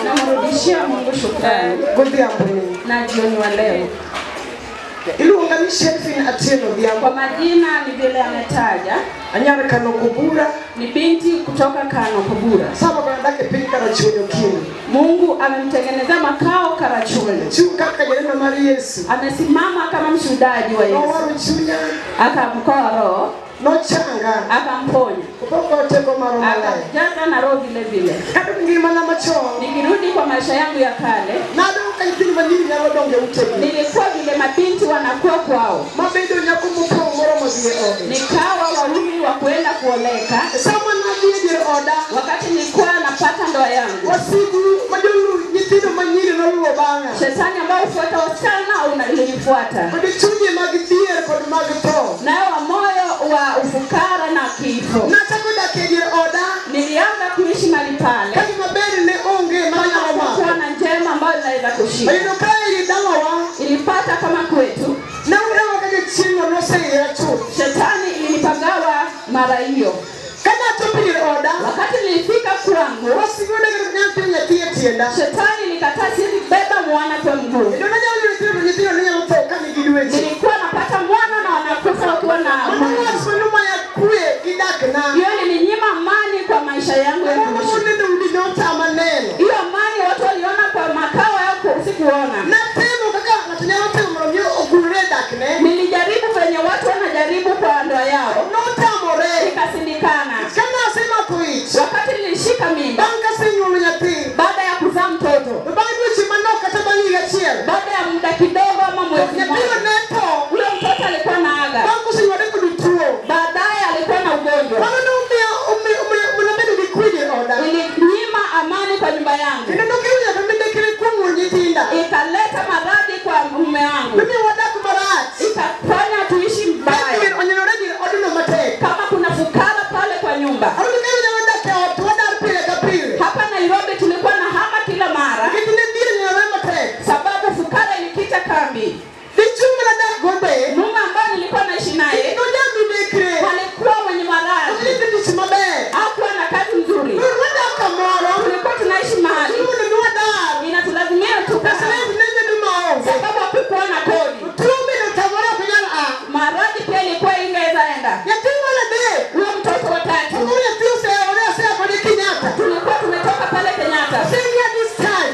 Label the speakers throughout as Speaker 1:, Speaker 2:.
Speaker 1: Namrudishia Mungu shukrani na jioni wa leo. Kwa majina ni vile ametaja, ni binti kutoka Kano Kobura. Mungu amemtengenezea makao Karachuonyo. Amesimama kama mshuhudaji wa Yesu. Akamkoa roho, akamponya, akamjaza na roho vile vile. Nikirudi kwa maisha yangu ya kale, nilikuwa vile mabinti wanakuwa kwao, nikawa warumi wa kuenda kuoleka. Wakati nilikuwa napata ndoa yangu, shetani ambao hufuata wasichana ulinifuata, nayo wa moyo wa ufukara na kifo. Nilianza kuishi mahali pale kuwa na njema ambayo inaweza kushika. Ilipata kama kwetu shetani ilinipagawa mara hiyo. Wakati nilifika kwangu, shetani nikataa, siwezi beba mwana kwa mguu. Nilikuwa napata mwana na wanakufa wakiwa na hiyo ilininyima amani kwa maisha yangu ya kuishi. Hiyo amani watu waliona kwa makao yao sikuona. Nilijaribu venye watu wanajaribu kwa ndoa yao, ikashindikana. Wakati nilishika mimba, baada ya kuzaa mtoto, baada ya muda kidogo ama mwezi mmoja, huyo mtoto alikuwa naaga. Baadaye alikuwa na ugonjwa. Ilinyima amani kwa nyumba yangu, ikaleta maradhi kwa mume wangu, ikafanya tuishi mbaya. Kama kuna fukara pale kwa nyumba. Hapa Nairobi tulikuwa na hama kila mara, sababu fukara ilikita kambi. Mume ambaye nilikuwa naishi naye alikuwa mwenye maradhi, hakuwa na kazi nzuri. Tulikuwa tunaishi mahali inatulazimia tukae, sababu hakukuwa na kodi. Maradhi pia ilikuwa ingeweza enda. Huyo mtoto wa tatu tulikuwa tumetoka pale Kenyatta,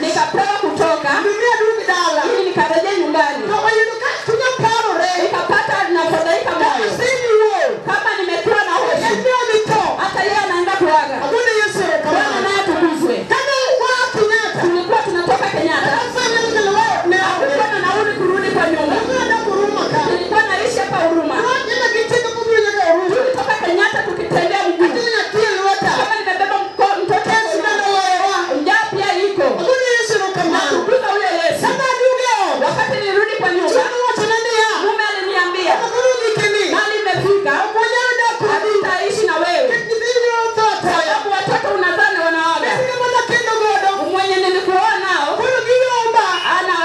Speaker 1: nikapewa kutoka ili nikarejea nyumbani. Nikapata nafadhaika moyo, kama nimekuwa na hofu, hata yeye anaenda kuaga. Bwana naye atukuzwe. Tulikuwa tunatoka Kenyatta, hakukuwa na nauli kurudi kwa nyumba. Nilikuwa naishi hapa Huruma. Tulitoka Kenyatta tukitembea mguu, kama nimebeba mtoto njaa pia iko. Natukuza huyo Yesu. Wakati nilirudi kwa nyumba, mume aliniambia mali imefika, hatutaishi na wewe, sababu watoto unazaa na wanaaga. Mwenye nilikuoa nao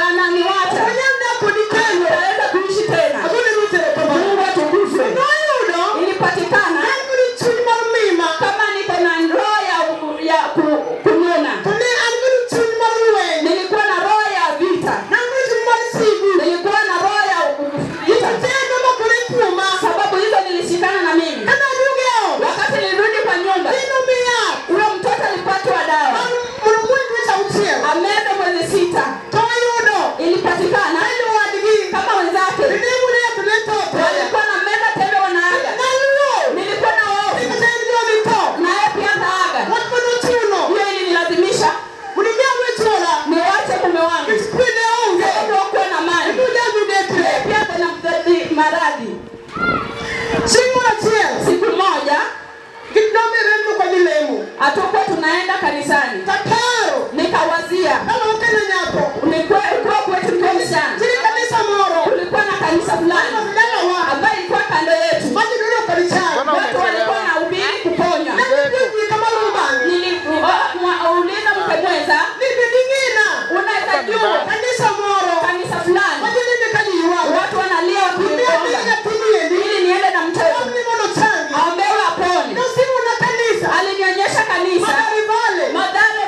Speaker 1: ananiwacha, hatutaweza kuishi tena. Mungu atukuzwe. Ilipatikana kama niko na roho ya kunena. Nilikuwa na roho ya vita, nilikuwa na roho ya vita, sababu hizo nilishikana na mimi. Wakati nilirudi kwa nyumba, huyo mtoto alipatwa dawa ameza mwezi 6. Ilipatikana kama wenzake walikuwa na meza tele wanaaga. Nilikuwa na hofu, naye pia ataaga. Hiyo ilinilazimisha niwache mume wangu, sababu hakuwa na mali. Pia kuna maradhi. Siku moja hatukuwa tunaenda kanisani, nikawazia nilikuwa kwetu nikiwa msichana, kulikuwa na kanisa fulani ambayo ilikuwa kando yetu. Watu walikuwa na ubiri kuponywa. Niliuliza mke mwenza, unaweza jua kanisa fulani watu wanalia wakiomba ili niende na mtoto aombewe apone. Alinionyesha kanisa Madhare.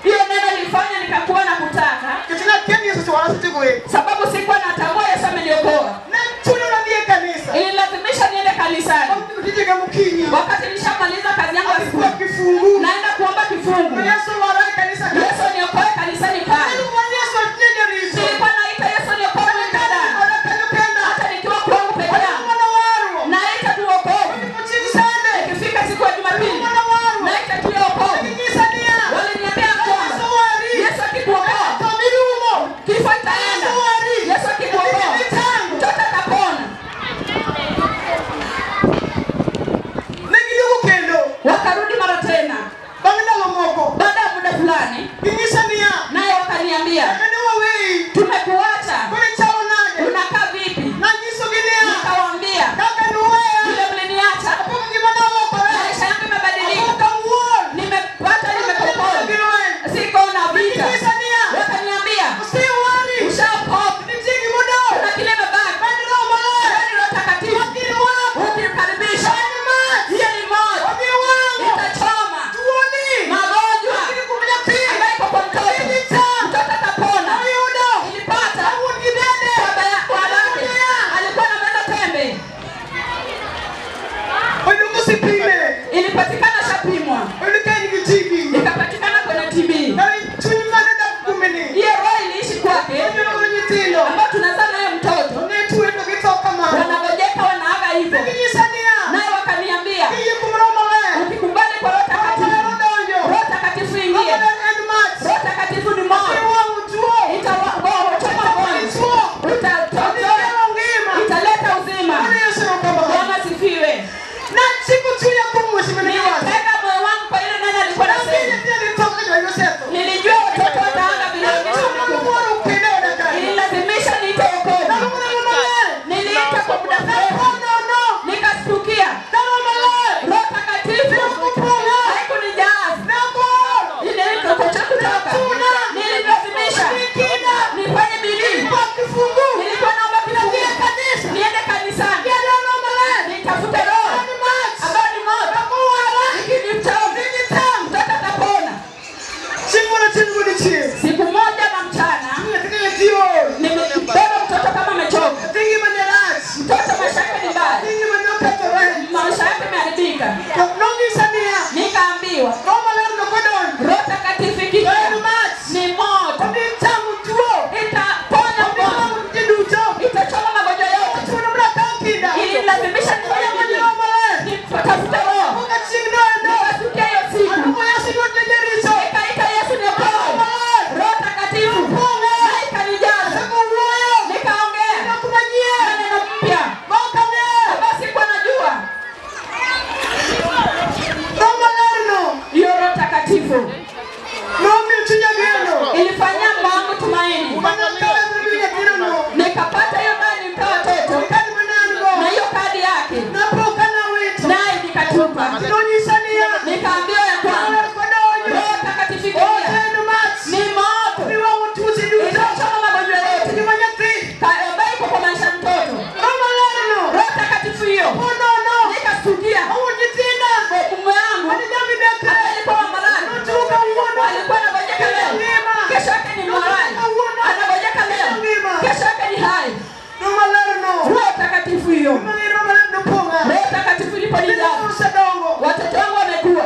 Speaker 1: Hiyo neno ilifanya nikakuwa na kutaka. Sababu sikuwa natambua Yesu ameniokoa. Ililazimisha niende kanisani. Wakati nishamaliza kazi yangu asubuhi, naenda kuomba kifungu. Yesu niokoe kanisani pale. Nilikuwa naita Yesu niokoe mimi. Hata nikiwa kwangu peke yangu. Naita tu wokovu. Ikifika siku ya Jumapili, naita tu wokovu. Waliniambia kwamba Yesu akikuokoa, kifo itaenda. Yesu akikuokoa, mtoto atapona. Wakarudi mara tena. Baada ya muda fulani, naye wakaniambia, tumekuacha. Unakaa vipi? Nikawaambia, vile mliniacha, maisha yangu imebadilika. Nimepata, nimepona. Siko na vita. Wakaniambia, ushaokoka. Kuna kile imebaki. Ni Roho Takatifu. Ukikaribisha, hiyo ni moto. Itachoma magonjwa ambayo iko kwa mtoto. Mtoto atapona. Nilipata baba yake alikuwa anameza tembe. Ilipatikana shapimwa. Ikapatikana kwenye TB. Hiyo roho iliishi kwake, ambayo tunazaa naye mtoto. Wanagojeka, wanaaga hivyo. Naye wakaniambia, ukikubali kwa Roho Takatifu, Roho Takatifu ingie. Roho Takatifu ni moto. Itachoma magonjwa. Italeta uzima. Bwana asifiwe. Nilitega moyo wangu kwa ile neno alikuwa anasema. Nilijua watoto wataanga bila. Nililazimisha niite wokovu. Niliita kwa muda mrefu. Nikastukia. Roho Takatifu haikunijaza. Ile kutoka. Nililazimisha nifanye bidii. Nilikuwa naomba kifungu. Niende kanisani. Nitafute roho ambayo ni moto. Ikinichoma, mtoto atapona. Siku moja na mchana nimebeba mtoto kama amechoka. Mtoto maisha yake ni mbaya. Maisha yake yameharibika. Nikaambiwa Roho Takatifu ikija ni moto. Itaponya mgonjwa. Itachoma magonjwa yote. Ililazimisha nifanye bidii. Nitafute roho. Nikasikia hiyo siku. Nikaita Yesu niokoe. Roho Takatifu na ikanijaza. Nikaongea maneno mpya ambayo sikuwa najua. Hiyo Roho Takatifu ilifanyia mwangu tumaini. Nikapata hiyo naye nimpea watoto na hiyo kadi yake, naye nikatupa. Nikaambiwa ya kwamba Roho Takatifu ikija ni moto. Itachoma magonjwa yote ambayo iko kwa maisha ya mtoto. Roho Takatifu hiyo nikastukia. Mume wangu alikuwa maradhi, alikuwa anagojeka leo, kesho yake ni maradhi, anagojeka leo, kesho yake ni hai. Roho Takatifu hiyo, Roho Takatifu iliponijaza, watoto wangu wamekuwa.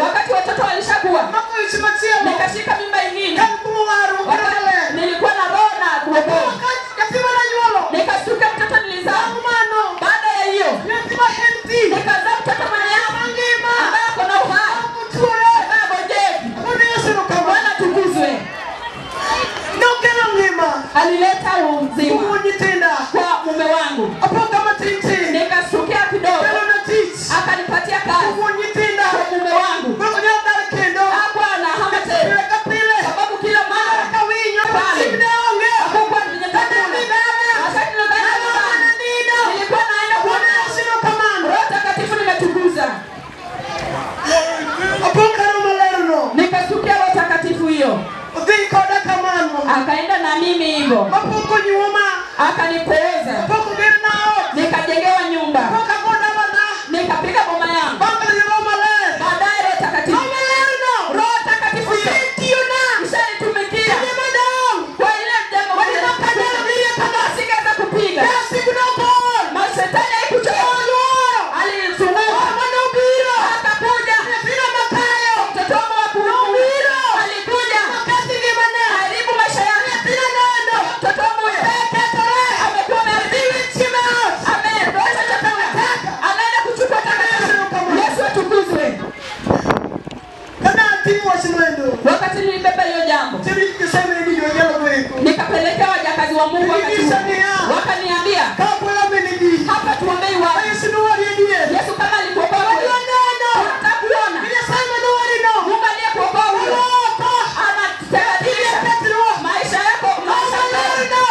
Speaker 1: Wakati watoto walishakuwa, nikashika mimba ingine. Nilikuwa na roho na kuokoa. Nikasuka mtoto nilizaa. Baada ya hiyo nikazaa mtoto mwenye ambaye ako na uhai, ambaye hagojeki. Bwana atukuzwe. Alileta uzima kwa mume wangu. Nikasukia kidogo, akanipatia kazi kwa mume wangu. Hakuwa anahama tena, sababu kila mara pale hakukuwa nimetakula. Wakati nilikuwa naenda kuona Roho Takatifu nimetukuza. Nikasukia Roho Takatifu hiyo. Akaenda na mimi hivyo. Akanipoeza. Nikajengewa nyumba. Nikapiga boma yangu. Baadaye Roho Nikapelekea wajakazi wa Mungu wakati. Wakaniambia hapa tuombei watu. Yesu kama alikuokoa wewe, tutakuona. Mungu aliyekuokoa wewe anatebadilisha maisha yako, maisha yako.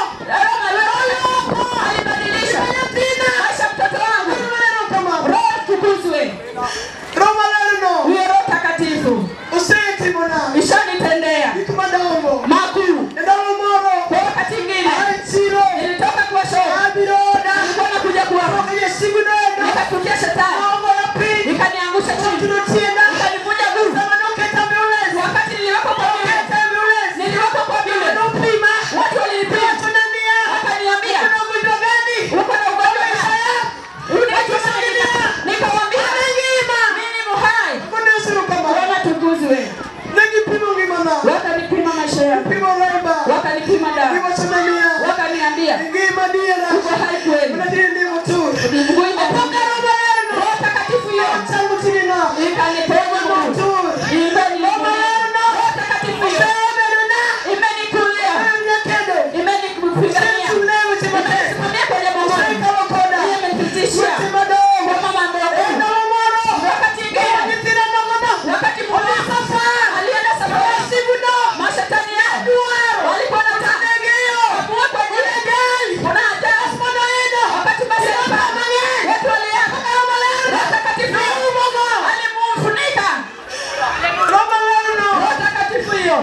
Speaker 1: Alibadilisha maisha mtoto wangu. Roho tukuzwe. Huyo Roho Takatifu ishanitendea makuu. Kwa wakati mwingine nilitoka kwa show, nilikuwa nakuja kwa nikatukia shetani, nikaniangusha chini, nikanivunja guu. Wakati niliwekwa kwa vile, watu walinipima, wakaniambia uko na ugonjwa gani? Nikamwambia mimi ni muhai. Bwana tukuzwe. Wakanipima maisha yangu, wakanipima damu, wakaniambia uko hai kweli. Roho Takatifu hiyo ikaniponya mguu. Roho Takatifu hiyo imenikulia, imenipigania, imenisimamia kwenye mauti, imenipitishia kwa mama ndogo. Wakati mwingine, alienda safari, mashetani yao walikuwa wanataka kwa kuna hatari. Wakati basi watu waliapa, Roho Takatifu alimfunika. Roho Takatifu hiyo